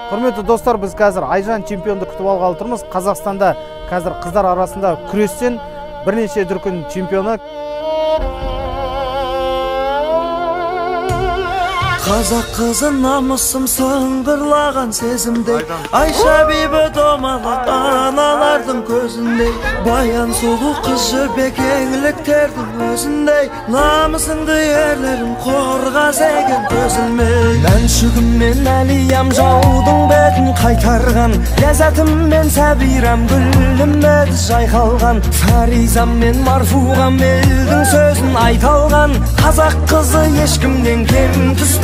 Құрметті достар, біз қазір Айжан чемпионды күтіп алғалы тұрмыз. Қазақстанда қазір қыздар арасында күрестен бірнеше дүркін чемпионы. Қазақ қызы намысым сыңғырлаған сезімдей, Айша бибі домалақ аналардың көзіндей, Баян сұлу қыз жібек еңліктердің өзіндей, намысыңды ерлерім қорғаса екен көзілмей. Мәншүгім мен Әлиям жаудың бетін қайтарған, Ләззатым мен Сәбирам гүлім еді жайқалған, Фаризам мен Марфуғам елдің сөзін айта алған, қазақ қызы ешкімнен кем түс